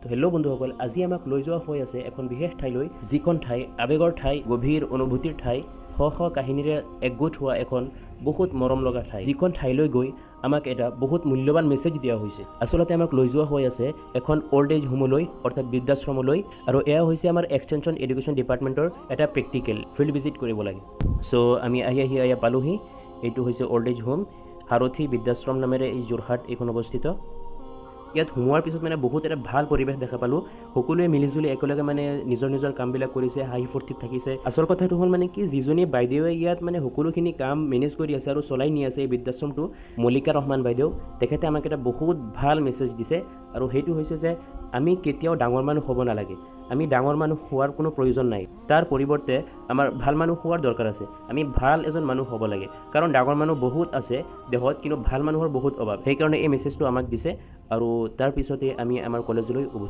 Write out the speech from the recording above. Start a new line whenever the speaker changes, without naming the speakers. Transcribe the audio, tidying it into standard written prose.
Hello' বন্ধুসকল, আজি আমাক লৈ যোৱা হৈ আছে এখন বিশেষ ঠাইলৈ, যিখন ঠাই আৱেগৰ ঠাই, গভীৰ অনুভূতিৰ ঠাই, শ শ কাহিনীৰে একগোট হোৱা এখন বহুত মৰম লগা ঠাই, যিখন ঠাইলৈ গৈ আমাক এটা বহুত মূল্যৱান মেছেজ দিয়া হৈছে। আচলতে আমাক লৈ যোৱা হৈ আছে এখন অল্ড এজ হোমলৈ, অৰ্থাৎ বৃদ্ধাশ্ৰমলৈ। আৰু এয়া হৈছে আমাৰ এক্সটেনশ্যন এডুকেশ্যন ডিপাৰ্টমেণ্টৰ এটা প্ৰেক্টিকেল ফিল্ড ভিজিট কৰিব লাগে। চ' আমি আহি আহি এয়া পালোহি। এইটো হৈছে অল্ড এজ হোম, সাৰথি বৃদ্ধাশ্ৰম নামেৰে এই যোৰহাট এইখন অৱস্থিত। ইয়াত সোমোৱাৰ পিছত মানে বহুত এটা ভাল পৰিৱেশ দেখা পালোঁ। সকলোৱে মিলিজুলি একেলগে মানে নিজৰ নিজৰ কামবিলাক কৰিছে, হাঁহি ফূৰ্তিত থাকিছে। আচল কথাটো হ'ল মানে কি, যিজনী বাইদেৱে ইয়াত মানে সকলোখিনি কাম মেনেজ কৰি আছে আৰু চলাই নি আছে এই বৃদ্ধাশ্ৰমটো, মল্লিকা ৰহমান বাইদেউ, তেখেতে আমাক এটা বহুত ভাল মেছেজ দিছে। আৰু সেইটো হৈছে যে আমি কেতিয়াও ডাঙৰ মানুহ হ'ব নালাগে। আমি ডাঙৰ মানুহ হোৱাৰ কোনো প্ৰয়োজন নাই। তাৰ পৰিৱৰ্তে আমাৰ ভাল মানুহ হোৱাৰ দৰকাৰ আছে। আমি ভাল এজন মানুহ হ'ব লাগে, কাৰণ ডাঙৰ মানুহ বহুত আছে দেশত, কিন্তু ভাল মানুহৰ বহুত অভাৱ। সেইকাৰণে এই মেছেজটো আমাক দিছে। আৰু তাৰপিছতে আমি আমাৰ কলেজলৈ উভতি